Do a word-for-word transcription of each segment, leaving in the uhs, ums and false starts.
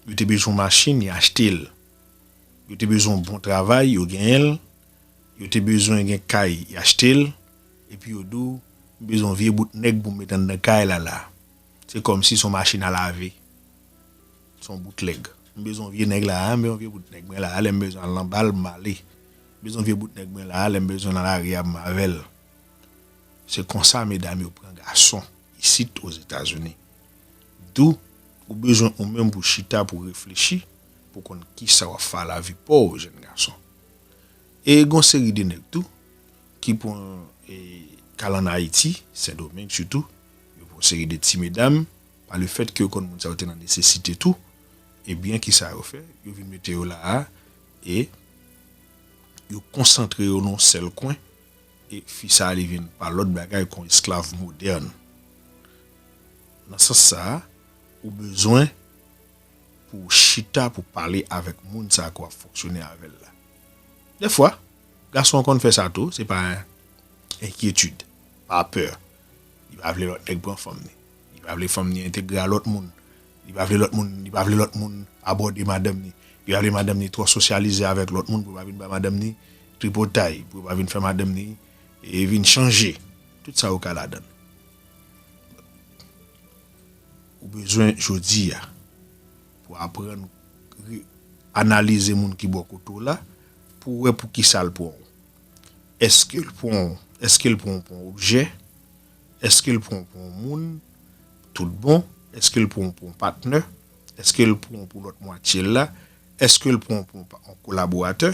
Yo te bezwen yon machin, y achte l. Yo te bezwen yon bon travay, yo genyen l. Yo te bezwen gen kay, y achte l. Epi yo di w, "M bezwen yon vye bout nèg pou m met anndan kay la la." Se kòmsi se yon machin a lave. Se yon bout nèg. "M bezwen yon vye nèg la a, m bezwen yon vye bout nèg mwen la a, lè m bezwen al nan bal, m ale. M bezwen yon vye bout nèg mwen la a, lè m bezwen nan lari a, m avè l." Se konsa medam yo pran gason isit Ozetazini. Dou, ou bezwen ou menm pou chita, pou reflechi, pou konn kisa w ap fè a lavi pa w, jèn gason. E gon seri de nèg tou ki pran, e, k al ann Ayiti, Sendomeng sitou, yo pran seri de ti medam, pa le fèt ke yo konn moun sa yo te nan nesesite tou, ebyen, kisa yo fè? Yo vin mete yo la a, e yo konsantre yo nan yon sèl kwen, e fi sa a li vin pa lòt bagay kon esklav modèn. Nan sans sa a, ou bezwen pou w chita, pou pale avèk moun sa a ke w ap fonksyone avè l la. Dèfwa, gason an konn fè sa tou, se pa enkyetid, pa pè. Li pa vle lòt nèg pran fanm ni. Li pa vle fanm ni entegre a lòt moun. Li pa vle lòt moun, li pa vle lòt moun abòde madanm ni. Li pa vle madanm ni twò sosyalize avèk lòt moun pou yo pa vin ba madanm ni tripotay, pou yo pa vin fè madanm ni, e, vin chanje. Tout sa yo ka ladan l. Ou bezwen jodi a pou aprann re-, analize moun ki bò kote w la, pou w wè pou kisa l pran w. Èske l pran w, èske l pran w pou yon objè? Èske l pran w pou yon moun tout bon? Èske l pran w pou yon patnè? Èske l pran w pou lòt mwatye l la? Èske l pran w pou yon pa-, yon kolaboratè?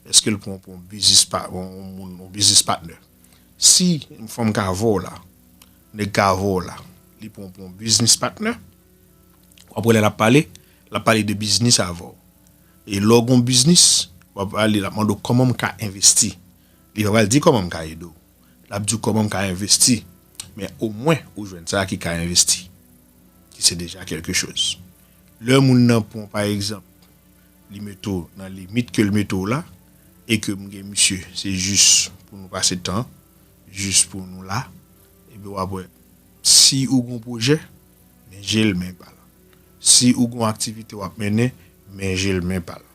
Èske l pran w pou yon biznis pa-, yon, yon moun, yon biznis patnè? Si yon fanm ka vè w la, nèg ka vè w la, li pran w pou yon biznis patnè, w ap wè lè l ap pale, l ap pale de biznis avè w. E lè w gen yon biznis, w ap pale, l ap mande w kòman m ka envesti. Li pa pral di kòman m ka ede w. L ap di w kòman m ka envesti. Men omwen ou jwenn sa ki ka envesti. Ki se deja kèlke choz. Lè moun nan pran, pa egzanp, li mete w nan limit ke l mete w la, e ke m gen misye, se jis pou nou pase tan, jis pou nou la, ebyen w ap wè, si ou gen yon pwojè, men je l men pa l. Si ou gen yon aktivite w ap mennen, men je l men pa l.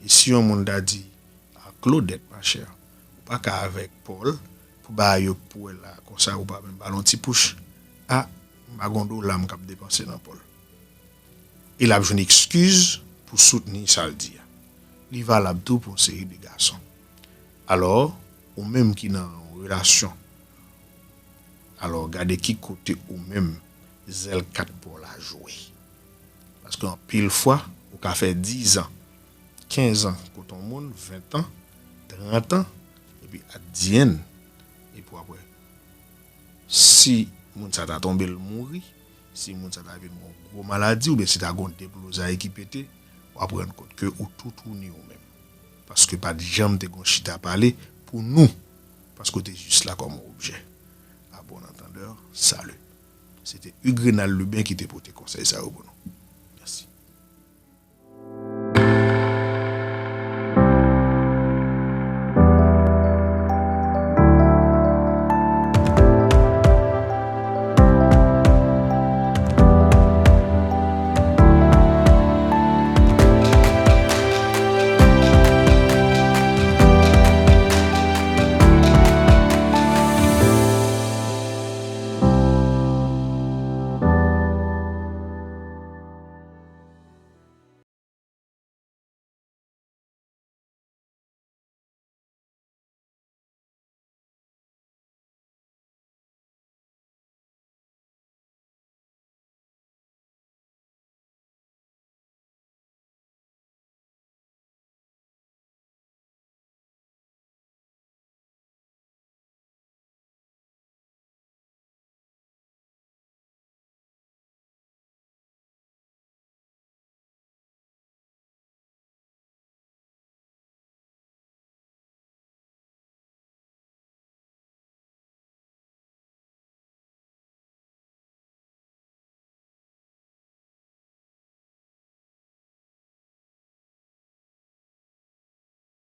E si yon moun ta di, "A Claudette, machè, ou pa ka avèk Paul, pou bagay yo pou wè la, konsa ou pa menm ba l yon ti pouch, a, m pa gen yon dola m k ap depanse nan Paul." E l ap jwenn ekskiz pou soutni sa l di a. Li valab tou pou yon seri de gason. Alò, ou menm ki nan yon relasyon, alò, gade ki kote ou menm zèl kat pa w la jwe. Paske anpil fwa, ou ka fè diz an, kenz an kot yon moun, ven an, trant an, epi at the end, epi apre, si moun sa ta tonbe, l mouri, si moun sa ta vin yon gwo maladi, oubyen si ta gen yon deblozay ki pete, w ap rann kont ke ou tou touni ou menm. Paske pa t janm te gen yon chita pale pou nou. Paske w te jis la kòm yon objè. A bon antandè, salut. Se te Hugues Renald Lubin ki te pote konsèy sa yo pou nou.